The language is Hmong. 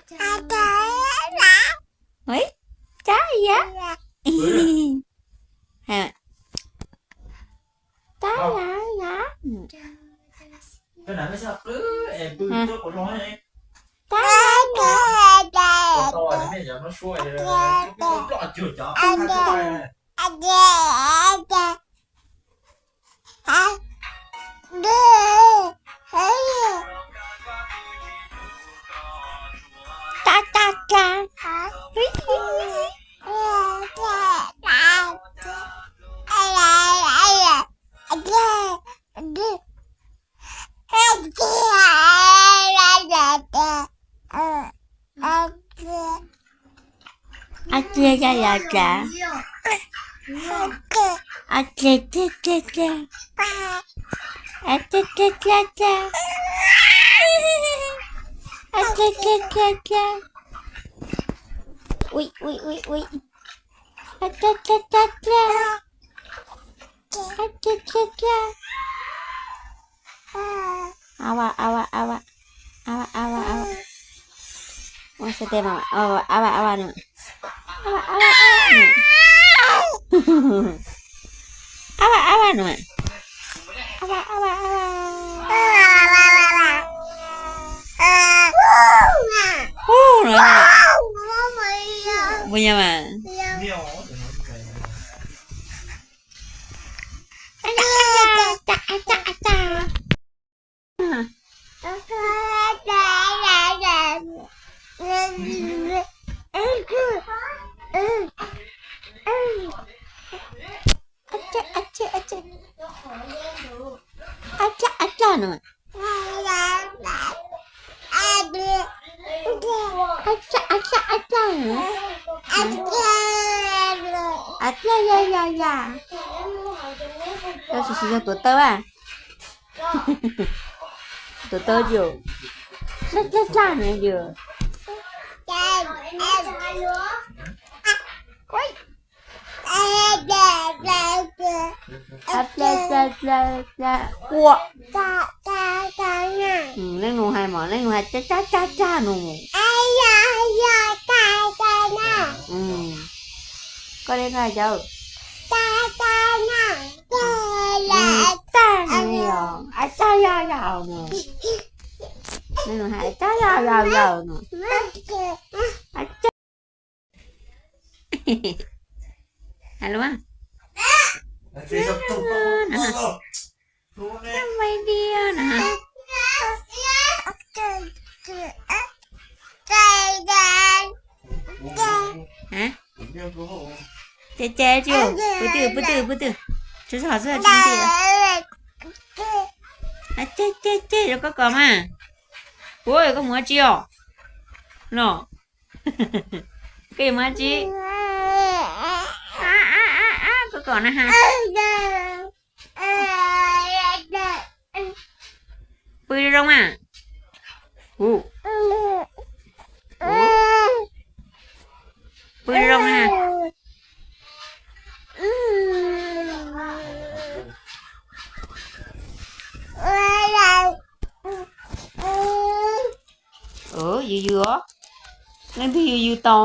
Ua, cab ya. Cab ya ya. Cab ya. Cab cab cab. A cia ya ya cas. A cia cia cia cia. A cia cia cia cia. A cia cia cia cia. Ui ui ui ui. A cia cia cia cia. A cia cia cia. A va a va a va a va a va a va. Ua xab tes mas a va a va no. A va a va a va no. A va a va no. A va a va a va. Hu no. Puas yog mas? A cab a cab a cab. A cab a cab no. A cab a cab a cab no. A cab ya ya ya. Koj tsis tsis yog tuav taw a. Tuav taw yus. Cab cab cab no yus. Ua. Leej nus hais mas leej nus hais cab cab cab cab no. Koj li no yog. Tag no yog. A cab yog yog no. Leej nus hais cab yog yog yog no. Hais lus. Video no. Ces ces tsis pw twg pw twg pw twg. Tsis txhob xwb tsis pw twg. Ces ces ces rau koj kom mas. Ua koj mus dab tsi os? No. Koj yuav mus dab tsi? Koj kom na ha. Pw zoo zoo mas. Pw zoo zoo na. Yws yws os. Leej twg yws yws tau?